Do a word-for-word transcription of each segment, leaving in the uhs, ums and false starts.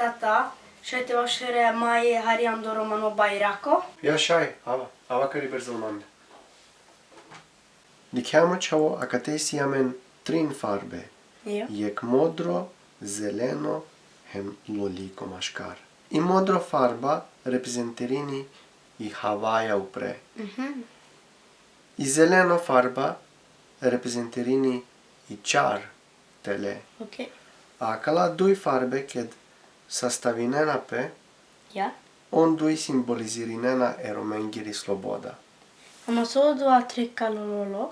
Tata, šaj te vaćere, ma e hari ando romano bajrako? Ja, šaj, ava, ava kari berzel mande. Dikhe mo čhavo, akate isi amen trin farbe. Jo. Jekh modro, zeleno, hem loli ko maškar. I modro farba reprezentirini i havaja upre. Mhm. I zeleno farba reprezentirini i čar tele. Okej. A kala duj farbe ked sastavinena pe, ja, on duj simbolizirinena e Romengiri sloboda. Ama so odova trkalo lolo?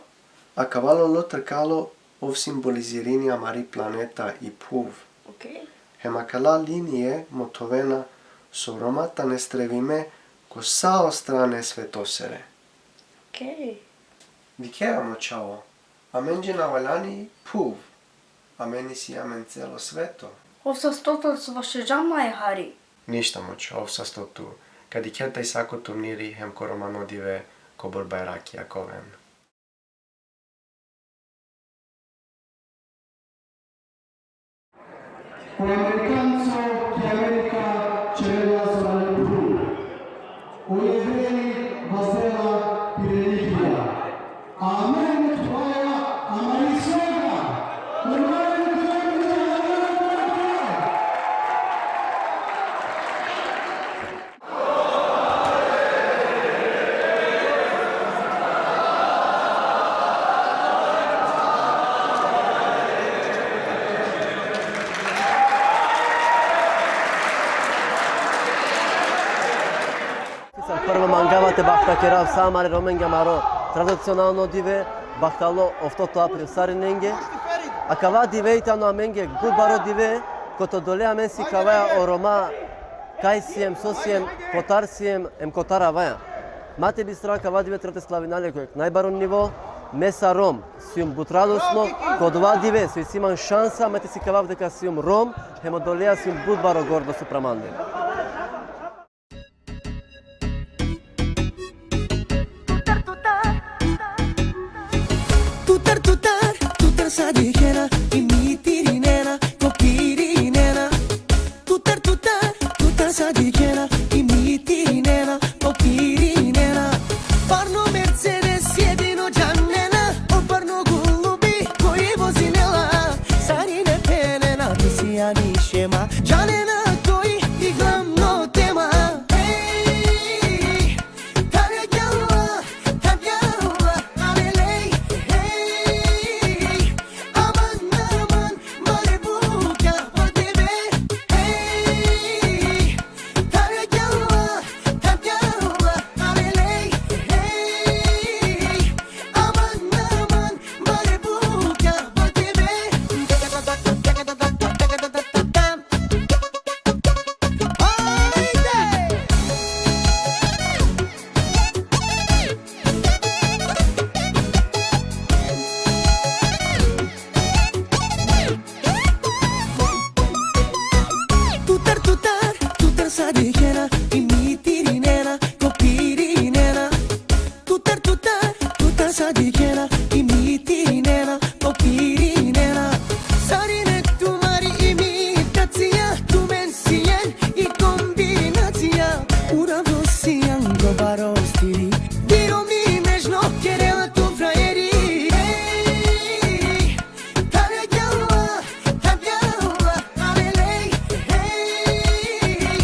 Akava lolo trkalo ov simbolizirini amari planeta i phuv. Okej. Hem akala linije mothovena so Roma tane strevime ko sa o strane svetosere. Okej. Dikhe mo čhavo, amenđe na valjani phuv. Amen isi amen celo sveto. Ov sasto tu so vaćerđa ma e hari. Ništa mo čhavo, ov sasto tu. Ka dikhe taj sa ko turniri hem ko romano dive kobor bajrakija ka oven. O Amerikanco ki Amerika čerela so rani phuv. O Jevreji vazela pi religija. Amen mutvaja amari sloga. Kurban. Prvo mangava te bahtakerav sa amare Romenge amaro tradicionalno dive, bahtalo oftoto april sarinenge. Akava dive i tano amenge but baro dive, kote odole amen sikavaja o Roma kaj siem, so siem, kotar siem, em kotar avaja. Ma te bistra, akava dive treba te slavina le ko jekh najbaro nivo, me sar Rom sium but radosno, ko odova dive so isi man šansa me te sikavav deka sium Rom, hem odoleja sium but baro gordo upra mande. Tutar, tutar, tutar sa dikhena, i mitirinena, ko pirinena. Tutar, tutar, tutar sa dikhena, i mitirinena, ko pirinena. Parno Mercedes jedino džanena, o parno gulubi koj vozinela, sarine phenena, tu sijani šema, džanena koj i glavno tema. Hej, tane djala, tane djala, alelej, hej, aman, aman, mare buka pa tebe, hej, tane djala, tane djala, alelej, hej, aman, aman, mare buka pa tebe. Ajde! Tutar, tutar, tutar sa dikhena, i mitirinena, ko pirinena. Tutar, tutar, tutar sa dikhena, i mitirinena, ko pirinena. Sarine tumari imitacija, tumen sien i kombinacija. Uravdo sian ko baro stili, diro mi nežno kerela tu frajeri. Hej, tane djala, tane djala, alelej, hej,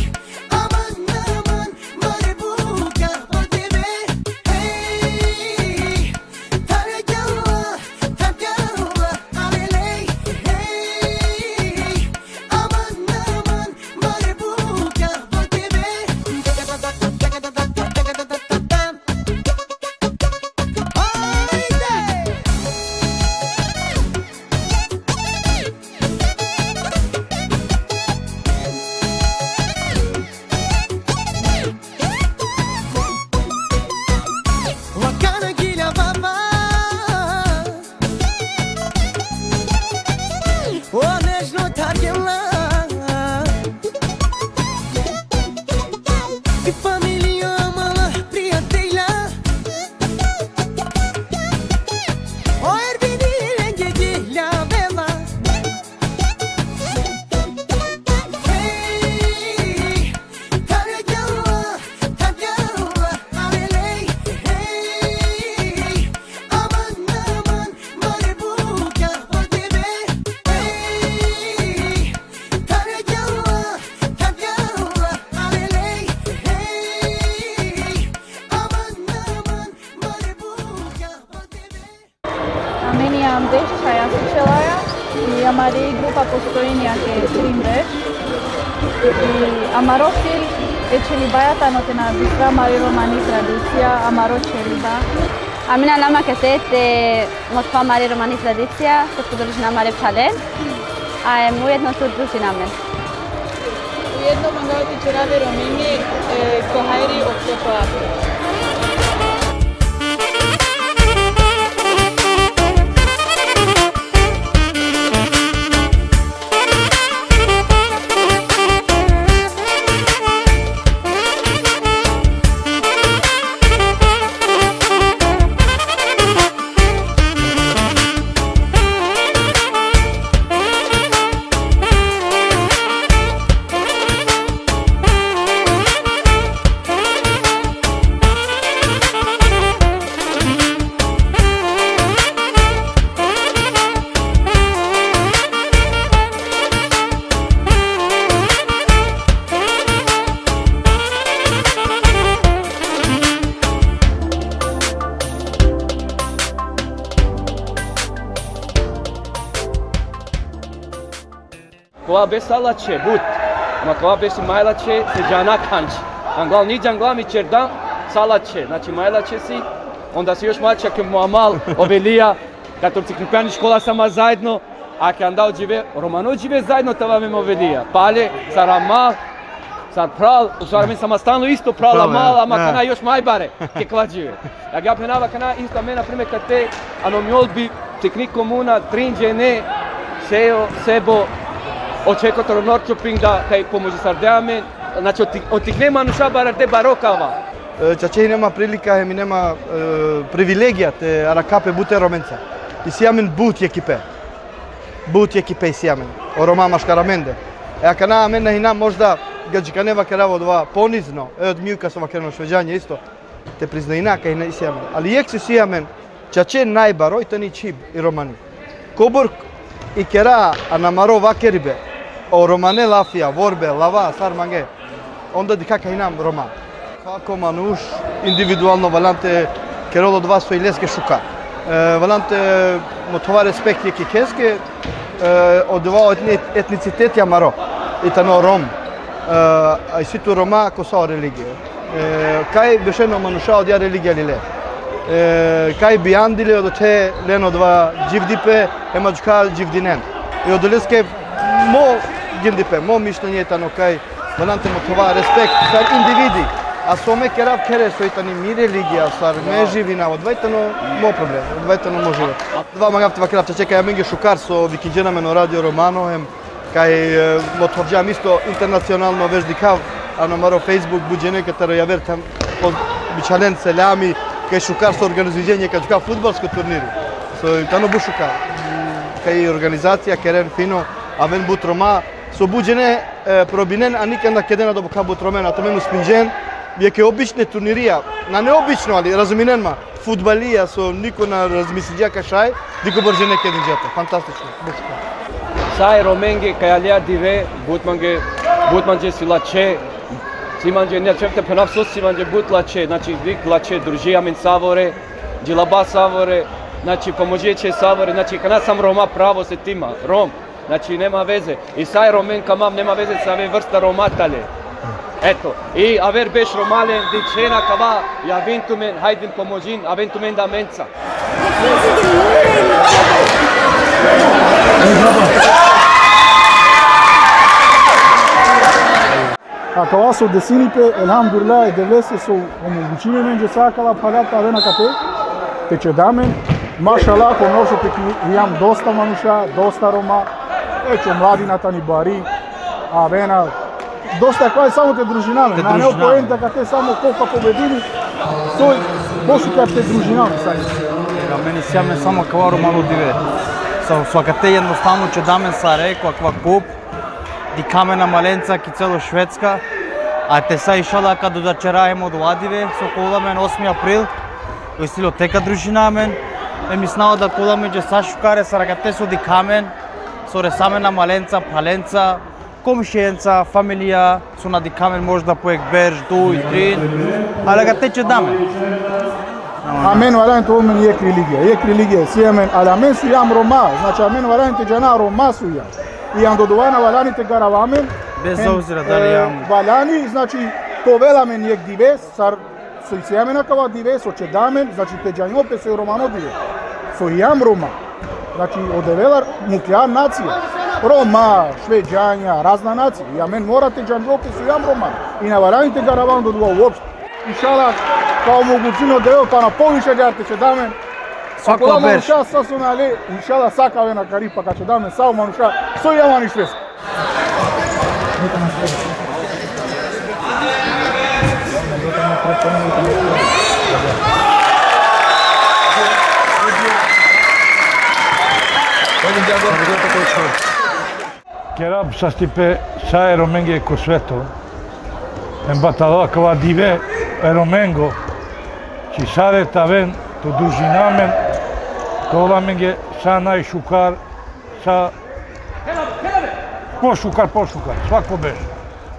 aman, aman, mare buka pa tebe, hej, tane djala, tane djala, alelej, hej, aman, aman, mare buka pa tebe. Ajde! Lakana gilja baba, o nežno targela. I familija mala prijatelja. O Ervini lenge gilja bela. Hej, Amari grupa postojini ake trin berš. I amaro cilj e čhelibaja tano te na bistra amari romani tradicija, amaro čheliba. Amen aljam akate te mothova amari romani tradicija, te podržina amare phalen, a em ujedno te družina amen. Ujedno mangava te ćerav e Romenge, e, ko hajri o Kosovape. Kova beš sa lačhe, but. Ama kova beš maj lačhe, se džana khanč. Anglal ni džangla mi ćerdam, sa lačhe. Znači maj lačhe si, onda si još maj lačhe ke mo amal, o velija, kad obciknupjan i škola sama zajedno, a ke anda o džive, romano džive zajedno te ava amen o velija. Pale, sar amal, sar phral, u stvari amen sama stalno isto phral, phral, amal, e, ama, e, akana još maj bare, ke kova džive. Agjaar phenava akana isto amen, na primer, kate ano Mjölby, tikni komuna, trin džene, Seo, Sebo, o Čeko taro Norrköping da, kaj pomožisarde amen, znači, o tik-, o tikne manuša bararde baro kava. E, čače hine ma prilika, hem hine ma, e, privilegija te arakha pe bute Romenca. Isi amen but ekipe. But ekipe isi amen. O Roma maškar amende. E akana amen na hina možda, gadžikane vakerava odova ponizno, e, od mjuka so vakerena o Šveđanja isto. Te priznajna kaj hine isi amen. Ali jekh so isi amen, čače najbaro i tani čhib i romani. Kobor ikera ano amaro vakeribe o romane lafija, vorbe, lava, sar mange, onda dikha kaj hine amen Roma. Svako manuš individualno valjani te kerel odova so i leske šukar. E, valjani te mothova respekt jekh jekheske, e, odova o etni-, etniciteti amaro i tano Rom. E, a isi tu Roma ko sa o religije. E, kaj bešen o manuša odija religija lile. E, kaj bijandile odote len odova dživdipe, hem adžuka dživdinen. I odoleske mo gindipe, mo mišljenje tano kaj valjani te mothova respekt sar individi. A so me kerav khere, so i tani mi religija, sar me živinav, odova i tano mo problem, odova i tano mo život. Odova mangav te vakerav, čače kaj amenge šukar so vikinđen amen o Radio Romano, hem kaj, e, mothovđam isto internacionalno, već dikhav ano amaro Facebook, but džene katar javer tam, po, bičhalen selami, kaj šukar so organizujđen jekh adžuka fudbalsko turniri. So i tano but šukar. Kaj organizacija keren fino, aven but Roma, so but džene, e, probinen, a nikad na keden adobor but Romen, a te amen uspinđen, jekhe obične turnirija, na neobično, ali razuminen ma, fudbalija, so niko na razmislinđa kaj šaj, dikobor džene kedinđa pe. Fantastično, but šukar. Sa e Romenge, kaj alea dive, but mange, but mange si lačhe, si mange, na čheb te phenav so si mange but lačhe, znači, dik lačhe, druži amen savore, džilaba savore, znači, pomoži će savore, znači, kana sam Roma pravo se tima, Rom. Znači, nema veze. I sa e Romen kamav, nema veze save vrsta Roma tale. Eto. I aver beš Roma len, dičhen akava, javin tumen, hajdin pomožin, aven tumen da menca. Akava so desini pe, elhamdulillah, e Devlese so omogućini amenđe sa akala phala te aven akate, te ćeda amen. Mašallah, ko Norrköping hijam dosta manuša, dosta Roma, već omladina tani bari, avena dosta kaj samo te družina amen. Te nane o družina amen. Poenta akate samo ko ka pobedini, soj, bo šukar te družina amen sa. Amen isi amen samo akava romano dive. So, so akate jednostavno ćeda amen sare, ko akava kup, dikha amen amalenca ki celo Švedska, a te sa inšallah ka dočeraja hem odova dive, so ka ovel amen osmi april, o isi lo te ka družina amen, e mislinava da ka ovel amenđe sa šukare sar akate so dikha amen, so resa amen amalenca, phalenca, komšijenca, familija, so na dikha amen možda po jekh berš, duj, trin, ali akate ćeda amen. Amen valjani te ovel amen jekh religija, jekh religija si amen, ali amen so jam Roma, znači amen valjani te džana Roma so jam. I ando dova na valjani te garava amen. Bez obzira da li jam. Valjani, znači, te ovel amen jekh dive, sar so isi amen akava dive, so čeda amen, znači te džanjol pe so romano dive. So jam Roma. Znači, o Devel muklja nacija. Roma, Šveđanja, razna nacija. I amen mora te džanjol pe so jam Roma. I na valjani te garava ando dova uopšte. Inšala, ka omogućini o Devel pana poviše agjaar te čeda amen. Svako berš. Manuša sa so nane, inšala sa ka aven akari pa ka čeda amen sa o manuša so jam ani Švedska. Kerav sastipe sa e Romenge ko sveto. Em batala kava dive e Romengo. Či sare te aven, te družina amen, te ovel amenge sa najšukar, sa pošukar, pošukar, svako berš.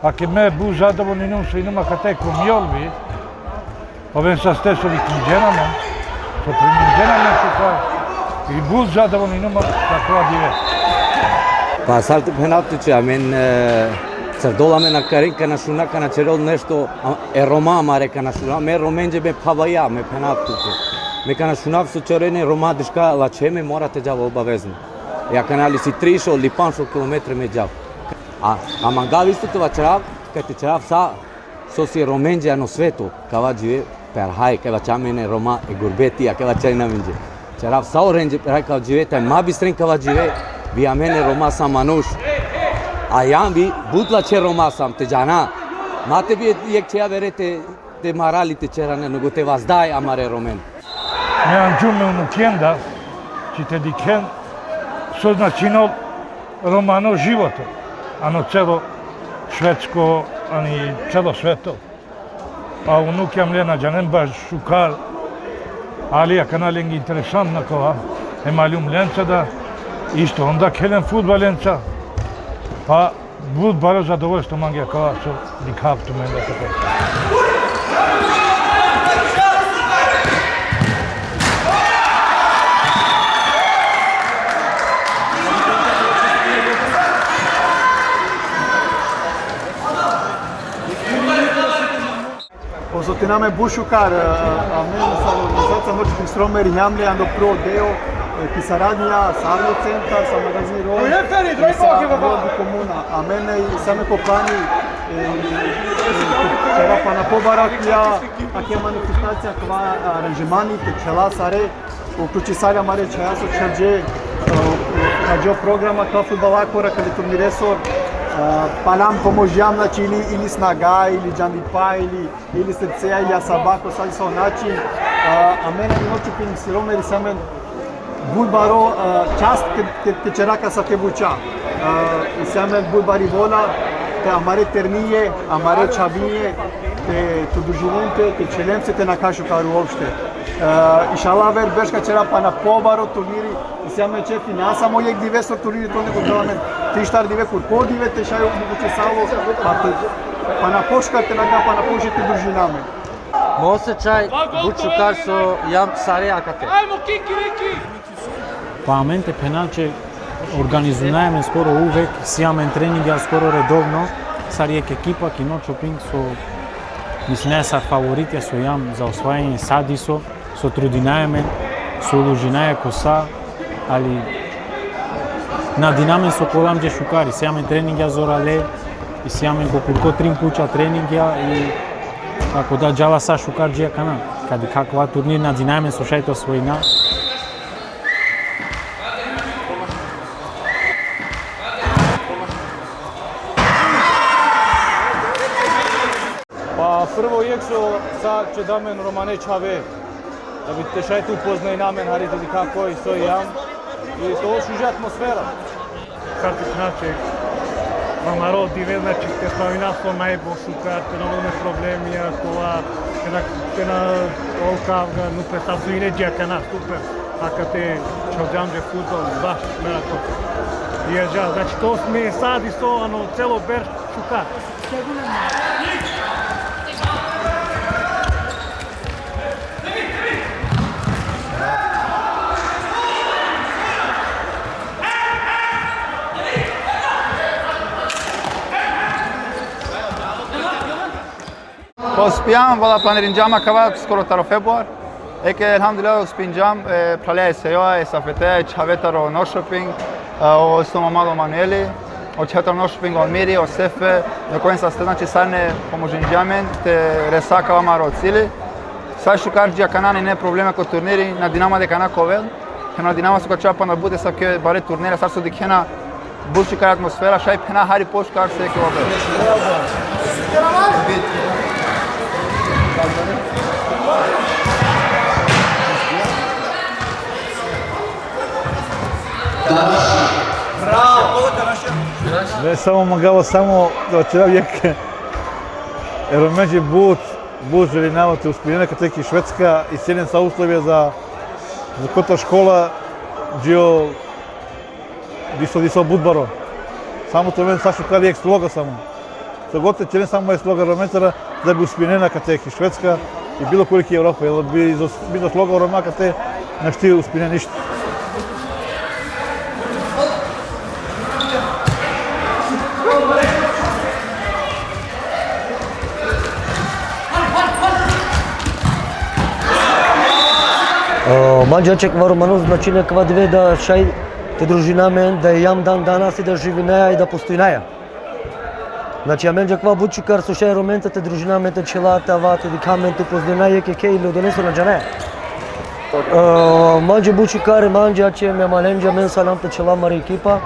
Ake me but zadovoljno inum so inum akate ko Mjölby, oven saste so vikinđen amen, so priminđen amen šukar, i but zadovoljno inum sa akava dive. Pa sar te phenav tuće, amen, e, sar dola amen akaren kana šuna, kana ćerel nešto, a, e Roma amare kana šuna, me Romenđe me phavaja, me phenav tuće. Me kana šunav so ćerena e Roma diška lačhe, me mora te džav obavezno. Ja kana li si trišel ili panšel kilometre me džav. A, a mangav isto te vaćerav, kaj te ćerav sa so si Romenđe ano sveto, kava džive, perhaj, kaj vaća amen e Roma e gurbeti, a kaj vaća amenđe. Ćerav sa o Romenđe, perhaj, kava džive, taj ma bistren kava džive, vi amen e Roma sa manuš. A jam vi, but lačhe Roma sam, te džana. Ma te bi jekh čhej avere te, te marali te ćera, ne, nego te vazdaj amare Romen. Me anđum e unukjenda, či te dikhen so značinol romano životo, ano celo Švedsko, ani celo sveto. A unukja amle na džanen baš šukar, ali akana lenge interesantno kova, e maljum lenca da, isto onda khelen fudbal lenca, pa but baro zadovoljstvo mange akava so dikhav tumenge akate. Osetinav me but šukar, e, amen sa organizacija Norrköpings Romer, jam le ando pro deo, e, ki saradnja sa Arlo Centar, sa magazin Roj, i sa Roj di Komuna. Amen, e, sa me ko plani, e, e, ćera pana pobaro akija, akija manifestacija, kava aranžmani, te ćhela sare, uključi sare amare čhaja so ćherđe, e, ka džo programa ka fudbalakoro, ka le turniresoro, e, palam pomožjam, znači, ili, ili snaga, ili džandipa, ili ili srcea, ili asaba, ko sa so način, a, amen, Norrköpings Romer, isi amen but baro, a, čast ke, ke, ke ćera akasa te buća. A, isi amen but bari vola, te amare ternije, amare čhavinje, te, te družinen pe, te ćhelen pe, te nakha šukar uopšte. A, inšallah, aver berš ka ćera pana pobaro turniri, Isi amen čefi, na samo jekh dive so turniri, to nego džala amen tri štar dive, kurko dive te šaj omogućisalo, a te, pana pošukar te nakha, pana pošukar te družina amen. Mo osećaj but šukar so jam sare akate. Pa amen te phenav će organizujnaja amen skoro uvek, isi amen treningja skoro redovno, sar jekh ekipa ki Norrköping so mislinaja sar favoritja so jam za osvajanje sa diso, so trudinaja amen, so uložinaja ko sa, ali nadinaja amen so ka ovel amenđe šukar, isi amen treningja zorale, isi amen ko kurko trin puća treningja i tako da džala sa šukar dži akana. Kad dikha kova turnir nadinaja amen so šaj te osvojina. Pa prvo jekh so sa ćeda amen romane čhave, da bi te šaj te upoznajna amen, hari te dikha koj so jam. I to šuža atmosfera. Sar te znači, amaro dive, znači, te slavina so najbo šukar, te na ovel amen problemija, kova, te na, te na ol kavga, nu pe sa so ine dži akana super, akate ćhelđam dži fudbal, baš, merako. Jer dža, znači, to mi sa diso, ano, celo berš, šukar. Sigurno. Pa uspijam, vala, planiringjam akava skoro taro februar. Eke, elhamdulillah, uspingjam, e, phralja e Sejoa, e Safeteja, e čhave taro Norrköping, e, o Soma Malo Manueli, o čhave taro Norrköping, o Almiri, o Sefe, me koen saste, znači, sarine pomožingjam amen te resa akava amaro cili. Sa šukar dži akana nane probleme ko turniri, nadinama deka na ka ovel, hem nadinama so ka ačhol pana but, e, sa ke bare turnira, sar so dikhena, but šukar atmosfera, šaj phena hari pošukar se ke ovel. Me samo mangava samo da ćerav jekh, e Romenđe but, but želinava te uspinena kate ki Švedska, isi len sa uslovija za, za kota škola, dži o diso, diso but baro. Samo te oven sa šukar jekh sloga samo. So god te ćeren samo e sloga Romencara, da bi uspinena kate ki Švedska i bilo kuri ki Evropa, jer bi zo, bi zo sloga o Roma kate našti uspinen ništo. E, manđe akava romano značini akava dive da šaj te družina amen, da ijam dan danas i da živinaja i da postojinaja. Znači, amenđe akava but šukar so šaj e Romenca te družina amen, te ćhela, te ava, te dikha amen, te upoznina jekh jekhe ili odolese so na džanaja. E, manđe but šukar, manđe ače me amalenđe amen salam te ćhela amari ekipa.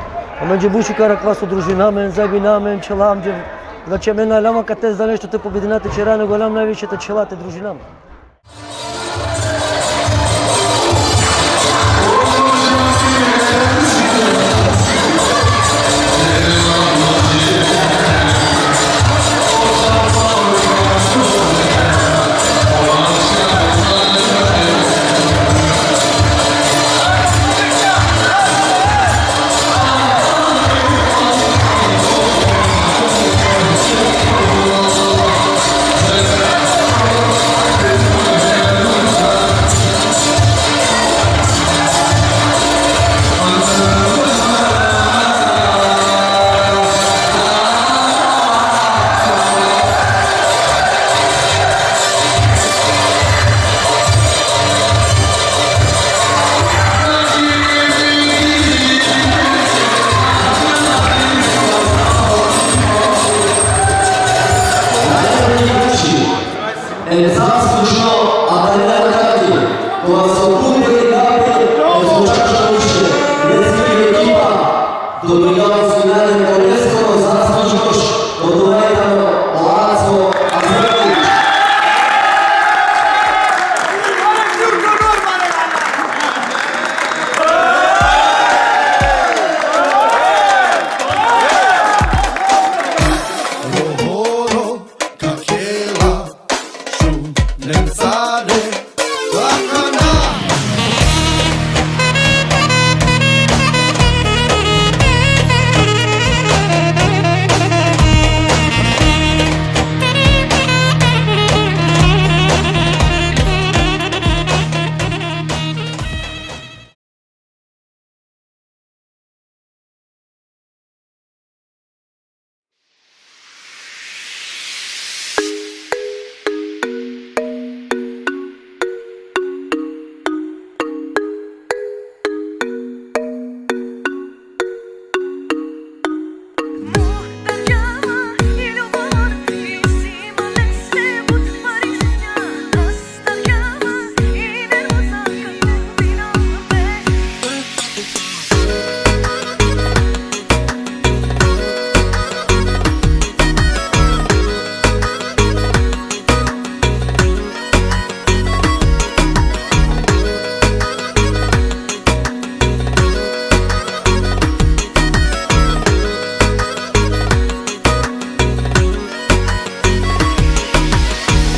Amenđe but šukar akava so družina amen, zajebina amen, ćhela amenđe. Znači, amen na aljam akate za nešto te pobedina, te ćera, nego aljam najviše te ćhela, te družina amen. E zaslužno Adrian Kati, kova so but godina pre e zvučačko ušće, leskiri ekipa, dobija osvojanje ko leskoro zaslužnoš, odova tano o Aco Azrailić.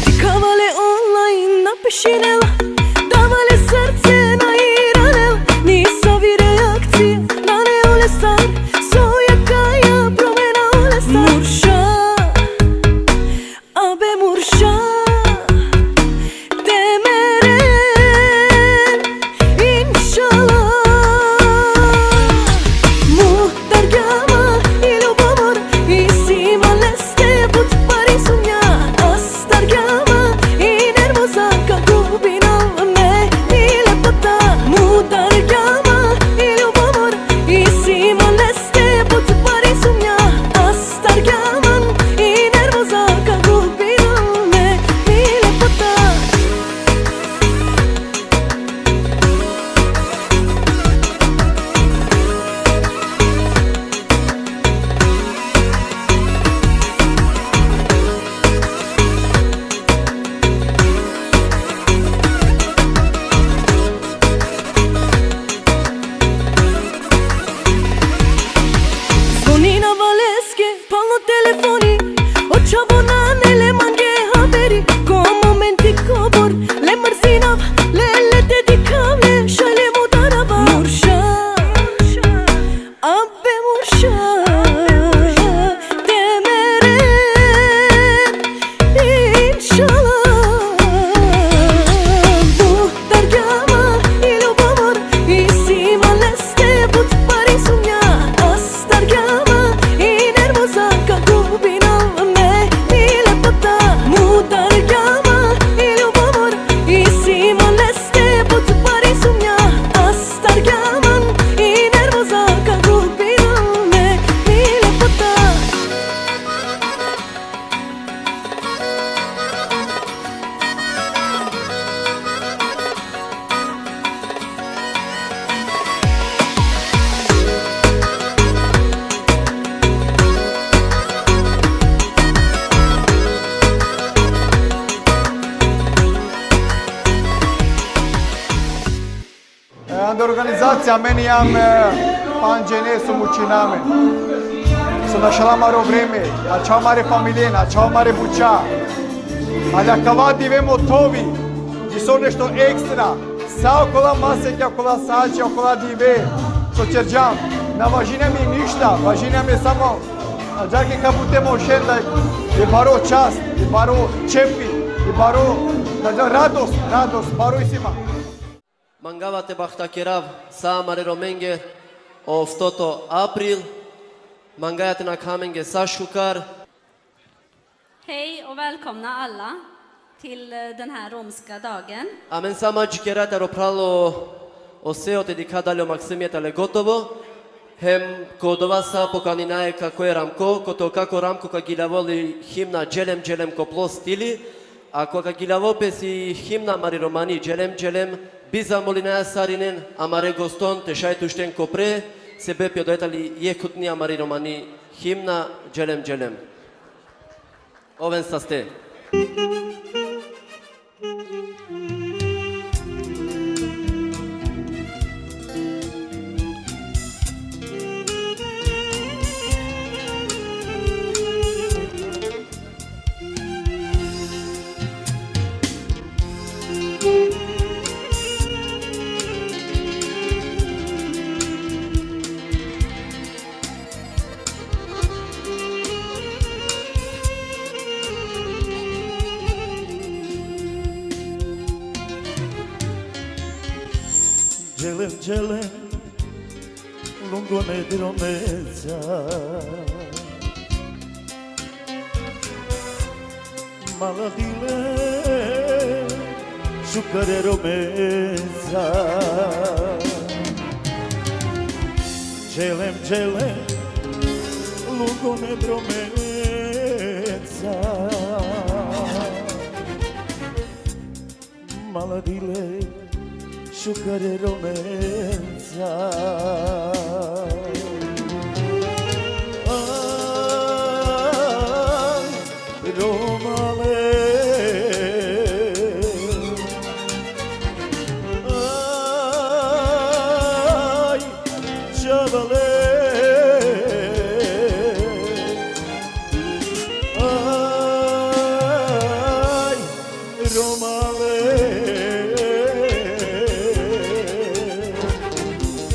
Dikhav le online na pešinel, dav le srce na iranel, nisavi reakcija nane ole sar, so akaja promena ole sar. Murša, abe murša, te meren, inšallah. Muhtar gjama i ljubomor, isi ma leste but bari sumnja, astar gjama. Organizacija, amen ijam, e, pandž džene so mučina amen. So našala amaro vreme, ačhava amare familijen, ačhava amare buća. Ali akala dive mothovi, i so nešto ekstra. Sa okola masekja, okola saatja, okola dive, so ćerđam, na važini amen ništa, važini amen samo, a džake ka bute mo šenda, i baro čast, i baro ćefi, i baro, da, da, radost, radost, baro isi ma. Mangava te bahtakerav sa amare Romenge o oftoto april, mangaja te nakha amenge sa šukar. Hej och välkomna alla till, eh, den här romska dagen. Amen sa ma džikera taro phral o Seo te dikha dali o maksimi tale gotovo. Hem ko dova sa pokaninaja kako e Ramko, kote kako Ramko ka giljavol i himna Dželem Dželem ko plo stili, a ko ka giljavol pes i himna amari romani Dželem Dželem, bi zamolinaja sarinen amare goston te šaj te ušten ko pre, sebepi odova tali jekhutni amari romani himna Dželem Dželem. Oven saste. Dželem, dželem, lungone dromeca. Mala dile, šukare Romeca. Dželem, dželem, lungone dromeca. Mala dile, šukare Romeca. Aj, Romale. Aj, čavale. Aj, Romale.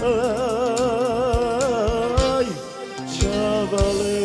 Aj, čavale.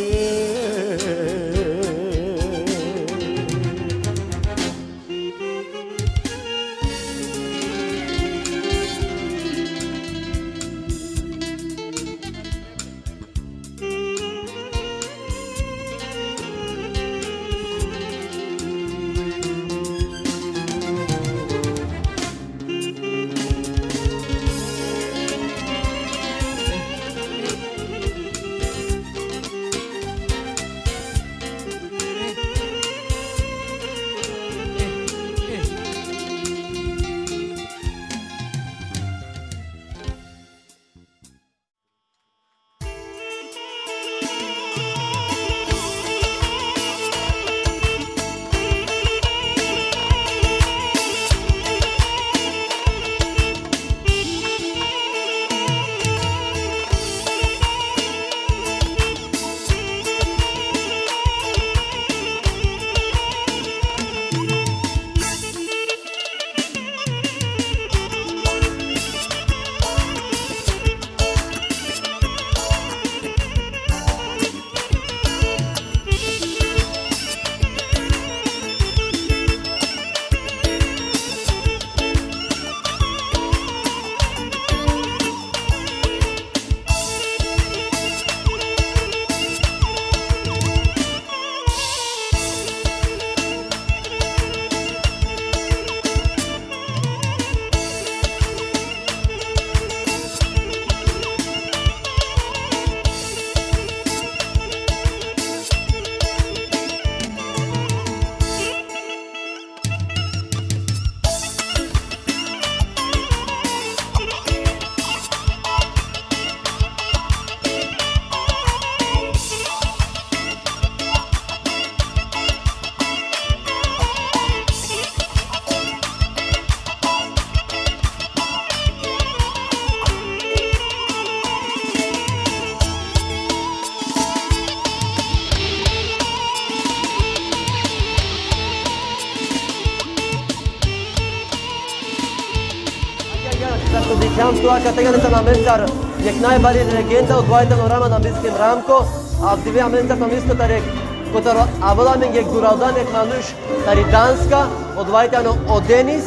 Dikhljav tu akate gane tano amencar jekh najbari legenda, odova tano Rama Nambiskim Ramko, avdive amencar tano isto tari jekh, kotar avela amen jekh duraldan jekh manuš tari Danska, odova tano o Denis,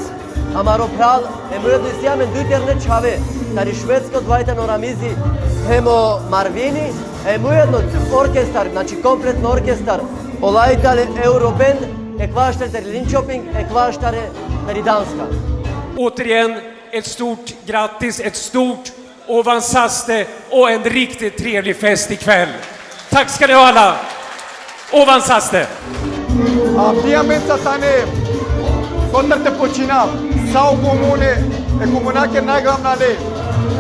amaro phral, em ujedno isi amen duj terne čhave, tari Švedska, odova tano o Ramizi hem o Marvini, em ujedno orkestar, znači kompletno orkestar, ola tale Euroband, ekvaš tari Linköping, ekvaš tari, tari Danska. Återigen ett stort grattis, ett stort Ovan Saste och en riktigt trevlig fest ikväll. Tack ska ni ha alla! Ovan Saste! Avdive amencar tane, kotar te počinav, sa o komune, e komunake najglavna le,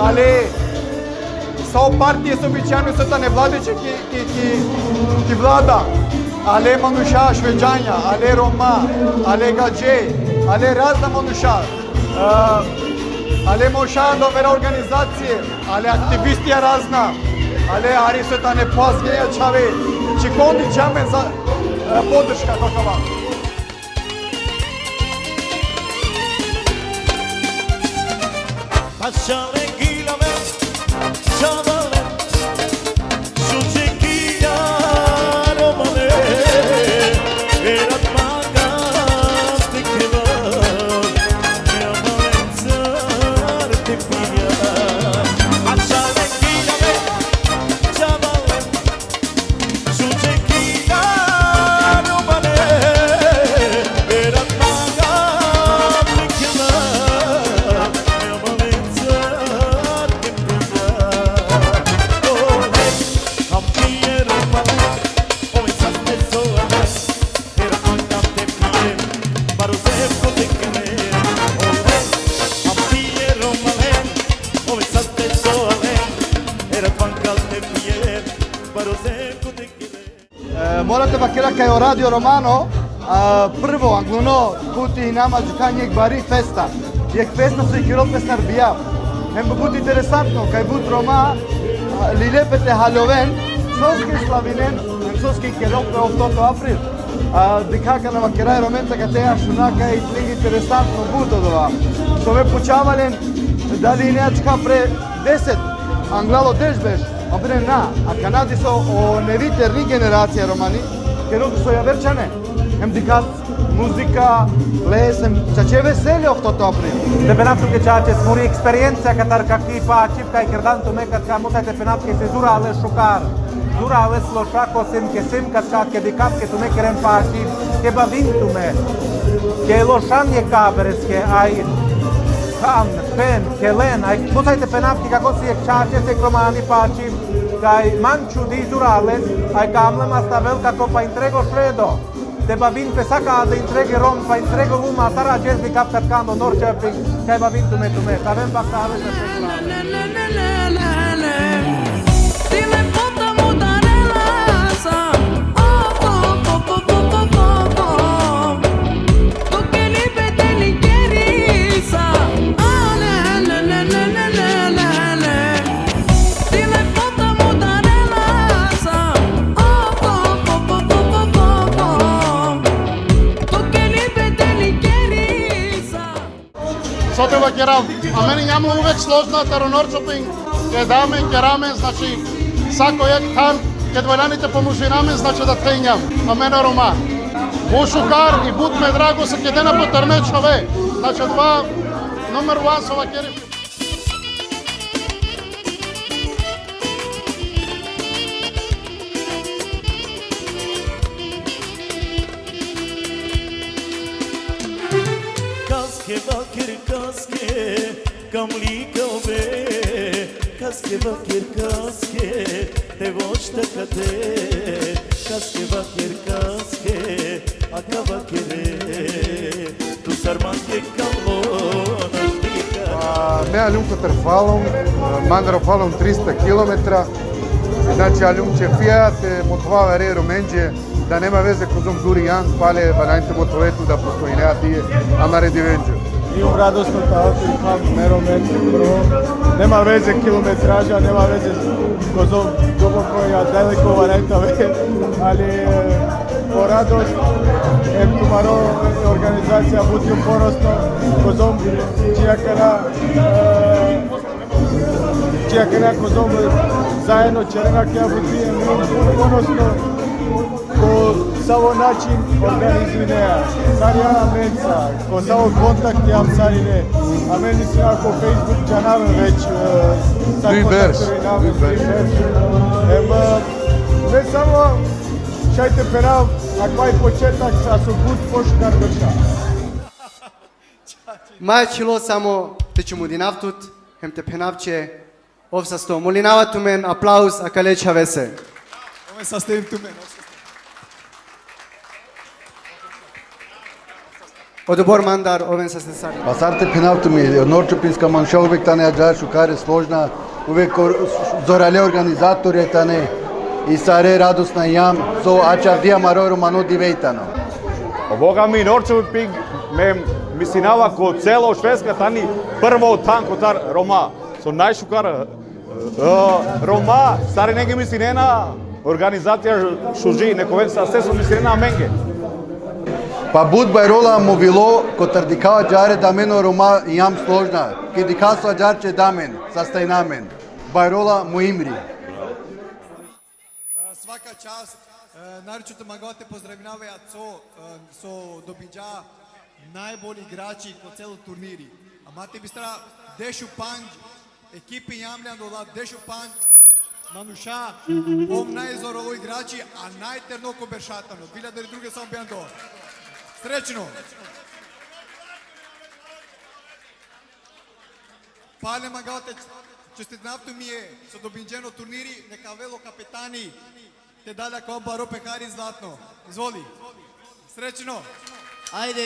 ale, sa o partie so bičhane so tane vladajuće ki, ki, ki, ki vlada, ale manuša Šveđanja, ale Roma, ale gadže, ale razna manuša. A, ale manuša do vera organizacije, ale aktivistija razna, ale hari so tane poazgenja čhave, čikon dičha amen za, e, podrška kakava. E, mora te vakera kaj o Radio Romano, a, prvo, angluno puti hina ma džukhan jekh bari festa. Jekh festa so i kerol pe sar bijav. Hem but interesantno, kaj but Roma, a, lile pe te haloven, soske slavinen, hem soske kerol pe oftoto april. A, dikha kana vakera e Romenca kate, a šuna kaj i interesantno but odova. So me pučava len, dali hine ačka pre deset, anglalo deš beš. Abre na, akana diso o nevi terni generacija romani, kerol so javer čhane. Hem dikhas muzika, ples, hem čače veselje oftoto april. Te phenav tuke čače, mori eksperiencija katar kakvi pačiv kaj kerdan tume, katka musaj te phenav kaj si zurale šukar. Zurale loša ko sim, ke sim, katka ke dikhav kaj tume keren pačiv, ke bavin tume. Ke lošan jekh avreske, aj, khan, pen, kelen, aj, musaj te phenav kaj kako si jekh čače, si jekh romani pačiv, kaj man čudi zurale, aj, kamle ma stavel kako pa intrego švedo. Te bavin pe sa ka de intrege Rom, pa intrego Uma, sar adžes dikhav katkando Norrköping, kaj bavin tume, tume. Saven bakhtave sa. So te vakerav, amen injam uvek složna taro Norrköping, keda amen keramen, znači, sako jekh than, ked valjani te pomožina amen, znači, da te injam, amen o Roma. But šukar i but me drago so kedena pe terne čhave, znači, odova number one so vakeri. Kaske vaker kaske, kamli ka ove, kaske vaker kaske, te vošta kate, kaske vaker kaske, aka vakere, tu sar mange kamlo naštika. A, me aljum kotar Falun, mandar o Falun trista kilometra, znači aljum ćefija te mothova avere Romenđe, da nema veze kozom duri jan, pale valjani te mothove tu da postojine adije amare divenđe. I um radosno tano te dikhav me Romenđe prvo. Nema veze kilometraža, nema veze kozom, duboko ja daleko valjani te ave, ali, e, o radost, e, tumaro organizacija, but um ponosno, kozom, čija kana, e, Akana ko Zobor zaedno ćerena akaja buti, em ponosno ko savo način organizinea, sar i amenca, ko savo kontakt jam sarine, amen mislinava ko Facebook džanaven već, e, sa Duj berš, kontaktirinav duj berš. Em, e, me samo šaj te pherav, akava i početak, sa so but pošukar berša. Ma ačhilo samo te čumudinav tut, hem te phenav će, ov sasto. Molinava tumen aplauz akale čhavese. Oven saste tumen. Odobor mandar, oven saste sar. Pa sar te phenav tumen, Norčupinska manuša uvek tane ađahar šukar e složna, uvek or-, zorale organizatorja tane, i sare radosna jam, so ačhar dive amaro romano dive i tano. O Boga mi, Norčuping, me mislinava ko celo Švedska tani prvo than kotar Roma. So najšukar, e, Roma, sarinenge mislinena, organizacija šuži, nek oven saste so mislinena amenge. Pa but bajrola movilo, kotar dikha ađahar da amen o Roma jam složna, ked dikha so ađahar će da amen, sastajna amen. Bajrola mo imri. E, svaka čast. E, naročito mangava te pozdravinav e Aco, e, so dobinđa najbolji igrači ko celo turniri. A ma te bistra dešupandž ekipi jam le andola, dešupandž manuša, ov najzoralo igrači, a najterno ko berša tano. Dve hiljade druge samo bi ando. Srećno! Pale mangava te čestitinav tumenge so dobinđen o turniri, neka avel o kapetani te da le akava baro pehari zlatno. Izvoli. Srećno. Ajde.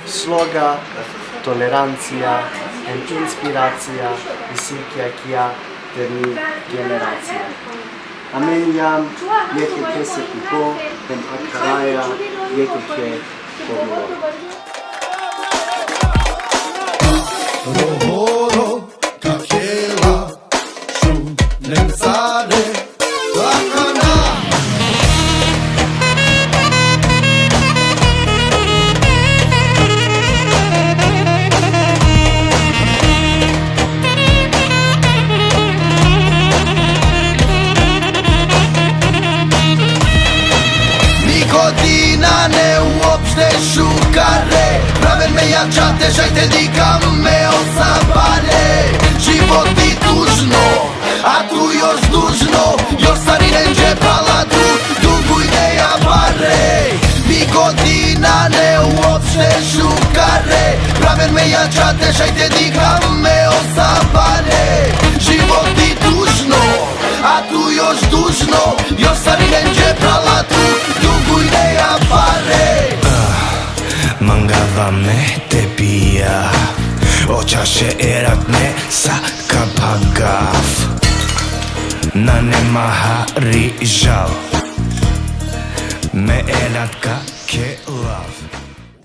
Sloga, tolerancija, em inspiracija isi ki akaja terni generacija. Amen jam jekh jekhese pupo, em akharaja jekh jekhe povilo. Rohoro, kakhela, šun len sare, akana. Mi godinane uopšte šukare, praven me jačate, šaj te dikha me o sabale. Životi tužno, a tu još dužno, još sarinenđe pala tu dugujneja pare. Mi godinane uopšte šukare, praven me jačate, šaj te dikha me o sabale. Životi tužno, a tu još dužno, još sarinenđe Şeerat me sa ka pagav. Nane ma hari žal. Me elat ka ke lav.